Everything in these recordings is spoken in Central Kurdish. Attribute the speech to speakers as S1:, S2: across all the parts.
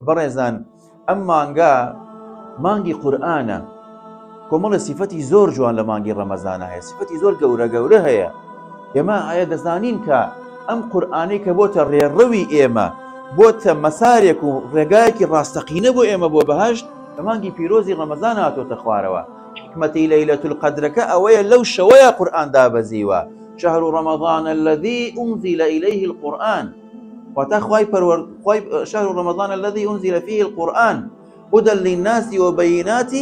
S1: بەڕێزان ئەم مانگە مانگی قورئانە کۆمەڵە سیفەتی زۆر جوان لە مانگی ڕەمەزانە هەیە سیفەتی زۆر گەورە گەورە هەیە ئێمە ئایا دەزانین کە ئەم قورئانەی کە بۆتە ڕێڕەوی ئێمە بۆتە مەسارێک و ڕێگایەکی ڕاستەقینە بۆ ئێمە بۆ بەهشت لە مانگی پیرۆزی ڕەمەزان هاتۆتە خوارەوە حکمەتی لەیلەت القەدرەکە ئەوەیە لەو شەوەیە قورئان دابەزیوە شهر رمضان الذي أنزل إليه القرآن واتا خوای پەروەر خوای شهر رمضان الذي أنزل فيه القرآن هدى للناس وبينات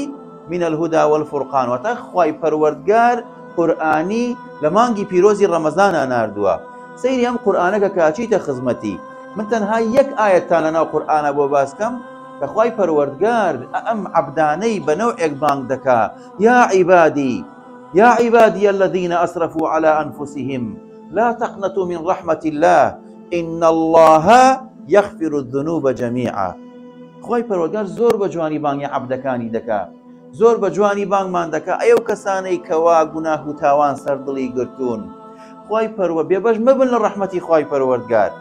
S1: من الهدى والفرقان واتا خوای پەروەردگار قورئانی لە مانگی پیرۆزی ڕەمەزانا ناردووە سەیری ئەم قورئانەکە کە ئەچیتە خزمەتی من تەنها یەک ئایەتتان لەناو قورئانە بۆ باس کەم کە خوای پەروەردگار ئەم عەبدانەی بە نەوعێک بانگ دەکا یا عیبادی یا عبادی الذین اسرفوا علی انفسهم لا تقنطوا من رحمة الله ان الله یغفر الذنوب جمیعا خوای پەروەردگار زۆر بە جوانی بانگی عەبدەکانی دەکا زۆر بە جوانی بانگمان دەکا ئەو کەسانەی کەوا گوناه و تاوان سەر دڵی گرتوون خوای پەروە بێبەش مەبن لە ڕەحمەتی خوای پەروەردگار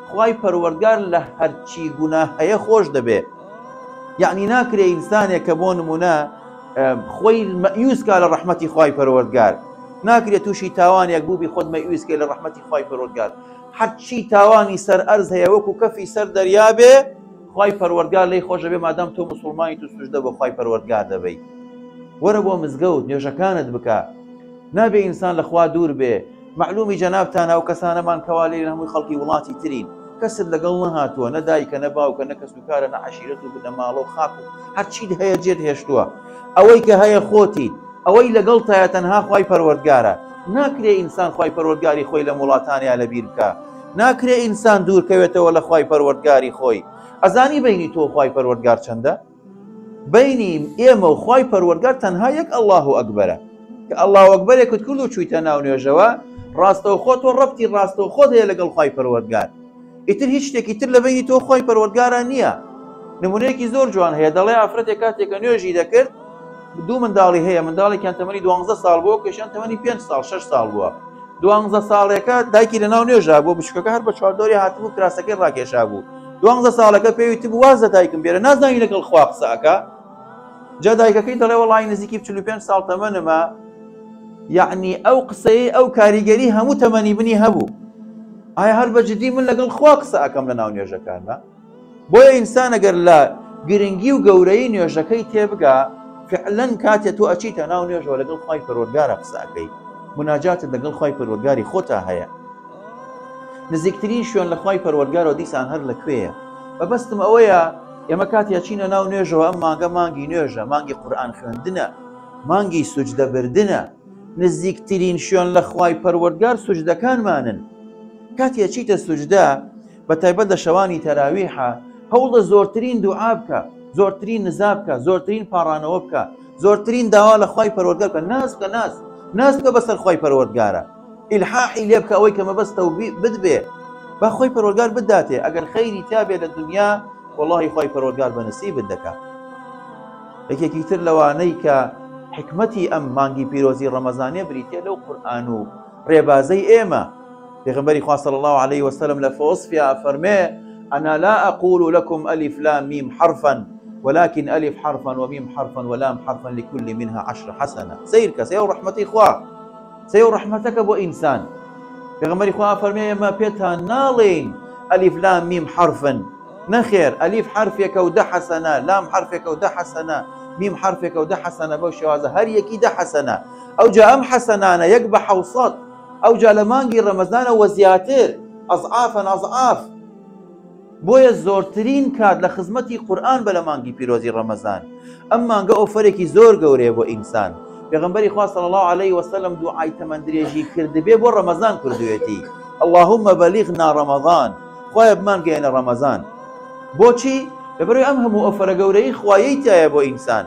S1: خوای پەروەردگار لە هەرچی گوناه هەیە خۆش دەبێ یعنی ناکرێ ئینسانێک کە بۆ نمونە خۆی مەئیوس کا لە ڕەحمەتی خوای پەروەردگار ناکرێت تووشی تاوانێک بووبی خۆت مەئیوس کەی لە ڕەحمەتی خوای پەروەردگار هەرچی تاوانی سەر ئەرز هەیە وەکو کەفی سەر دەریا بێ خوای پەروەردگار لێی خۆشە بێ مادام تۆ مسوڵمانی تو سوجدە بۆ خوای پەروەردگار دەبەی وەرە بۆ مزگەوت نوێژەکانت بکە نابێ ئینسان لە خوا دوور بێ مەعلومی جەنابتان ئەو کەسانەمان کەوا لێرە هەمووی خەڵکی وڵاتی ترین کەست لەگەڵ نەهاتووە نە دایکە نە باوکە نە کەسوکارە نە عەشیرەت و بنەماڵە و خاک و هەرچیت هەیە جێت هێشتووە ئەوەی کە هەیە خۆتیت ئەوەی لەگەڵتایە تەنها خوای پەروەردگارە ناکرێ ئینسان خوای پەروەردگاری خۆی لەم وڵاتانەیا لەبیر بکا ناکرێ ئینسان دوور کەوێتەوە لە خوای پەروەردگاری خۆی ئەزانی بەینی تۆ خوای پەروەردگار چەندە بەینی ئێمە و خوای پەروەردگار تەنها یەک اللە اکبرە کە اللە اکبرێکت کرد و چوویتە ناو نوێژەوە ڕاستەوخۆ تۆ ڕەبتی ڕاستەوخۆت هەیە لەگەڵ خوای پەروەردگار ئیتر هیچ شتێکی تر لە بەینی تۆ خوای پەروەردگارا نییە نمونەیەکی زۆر جوان هەیە دەڵێ ئافرەتێک کاتێکە نوێژی دەکرد دوو منداڵی هەیە منداڵێکیان تەمەنی دوانزە ساڵ بووە کەشیان تەمەنی پێنج ساڵ شەش ساڵ بووە دوانزە ساڵێکە دایکی لە ناو نوێژا بوو بچکەکە هەر بە چواردۆری هاتبوو کراسەکەی ڕاکێشا بوو دوانزە ساڵەکە پێی وتبوو واز لە دایکم بێرە نازانی لەگەڵ خوا قسە ئەکا جا دایکەکەی دەڵێ وەڵی نزیکی 45 ساڵ تەمەنمە یعنی ئەو قسەی ئەو کاریگەری هەموو تەمەنی منی هەبوو ئایا هەر بە جدی من لەگەڵ خوا قسە ئەکەم لە ناو نوێژەکانمە بۆیە ئینسان ئەگەر لە گرنگی و گەورەی نوێژەکەی تێبگا فعلەن کاتێ تۆ ئەچیتە ناو نوێژەوە لەگەڵ خوای پەروەردگارا قسە ئەکەی مناجاتت لەگەڵ خوای پەروەردگاری خۆتا هەیە نزیکترین شوێن لە خوای پەروەردگارەوە دیسان هەر لە کوێیە مەبەستم ئەوەیە ئێمە کاتێ ئەچینە ناو نوێژەوە ئەم مانگە مانگی نوێژە مانگی قورئان خوێندنە مانگی سوجدە بردنە نزیکترین شوێن لە خوای پەروەردگار سوجدەکانمانن کاتێ ئەچیتە سوجدە بە تایبەت لە شەوانی تەراویحا هەوڵدە زۆرترین دوعا بکە زۆرترین نزا بکە زۆرترین پاڕانەوە بکە زۆرترین داوا لە خوای پەروەردگار بکە ناز بکە ناز ناز بکە بەسەر خوای پەروەردگارە ئیلحاحی لێ بکە ئەوەی کە مەبەستە و بدبێ با خۆی پەروەردگار بداتێ ئەگەر خەیری تیا بێ لە دنیا وەڵاهی خوای پەروەردگار بە نسیبت دەکا یەکێکی تر لەوانەی کە حکمەتی ئەم مانگی پیرۆزی ڕەمەزانە بریتە لەو قورئان و ڕێبازەی ئێمە پێغەمبەری خوا صلی الله علیه وسلم لە فوصفیا فەرمێ انا لا اقول لكم الف لام میم حرفا ولكن الف حرفا وميم حرفا ولام حرفا لكل منها عشر حسنة سیر کە سەیر ڕەحمەتی خوا سەیر ڕەحمەتەکە بۆ ئینسان پێغەمبەری خوا فەرمێ ئێمە پێتان ناڵێین ئەلیف لام میم حرفن نەخێر ئەلیف حرفێکە و دە حەسەنە لام حرفێکە و دە حەسەنە میم حرفێکە و دە حەسەنە بەو شێوازە هەر یەکی دە حەسەنە ئەوجا ئەم حەسەنانە یەک بە حەوسەد ئەوجا لە مانگی ڕەمەزانەوە زیاتر ئەزعافەن ئەزعاف بۆیە زۆرترین کات لە خزمەتی قورئان بە لە مانگی پیرۆزی ڕەمەزان ئەم مانگە ئۆفەرێکی زۆر گەورەیە بۆ ئینسان پێغەمبەری خوا صلی الله علیه وسلم دوعای تەمەن درێژی کردبێ بۆ ڕەمەزان کردوێتی اللهم بلغنا رمضان خوایە بمانگەیەنە ڕەمەزان بۆچی لەبەرئەوەی ئەم هەموو ئۆفەرە گەورەی خوایەی تایە بۆ ئینسان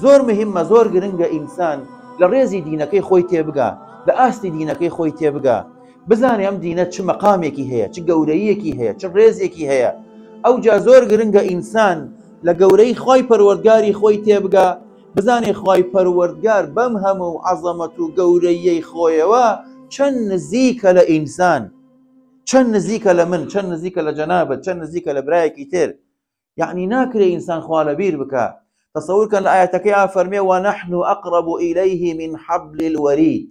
S1: زۆر مهمە زۆر گرنگە ئینسان لە ڕێزی دینەکەی خۆی تێبگا لە ئاستی دینەکەی خۆی تێبگا بزانێ ئەم دینە چ مەقامێکی هەیە چ گەورەییەکی هەیە چ ڕێزێکی هەیە ئەوجا زۆر گرنگە ئینسان لە گەورەی خوای پەروەردگاری خۆی تێبگا بزانێ خوای پەروەردگار بەم هەموو عەزەمەت و گەورەییەی خۆیەوە چەند نزیکە لە ئینسان چەند نزیکە لە من چەند نزیکە لە جەنابت چەند نزیکە لە برایەکی تر. یەعنی ناکرێ ئینسان خوا لەبیر بکا. تەسەور کەن لە ئایەتەکەی ئافەرمێ ونحن اقرب الیه من حبل الورید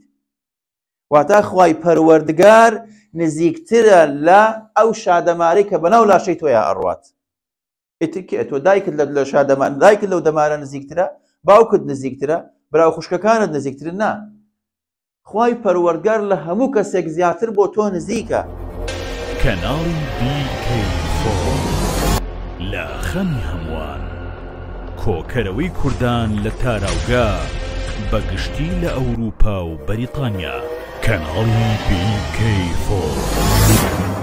S1: واتا خوای پەروەردگار نزیکترە لە ئەو شادەمارەی کە بەناو لاشەی تۆیا ئەڕوات. ئیتر کێ تۆ دایکت لە لە شادەمار دایکت لەو دەمارە نزیکترە باوکت نزیکترە برا و خوشکەکانت نزیکترن نا خوای پەروەردگار لە هەموو کەسێک زیاتر بۆ تۆ نزیکە.
S2: کەناڵی BK4 لە خەمی هەمووان، کۆکەرەوەی کوردان لە تاراوگە بە گشتی لە ئەوروپا و بەریتانیا. کەناڵی BK4.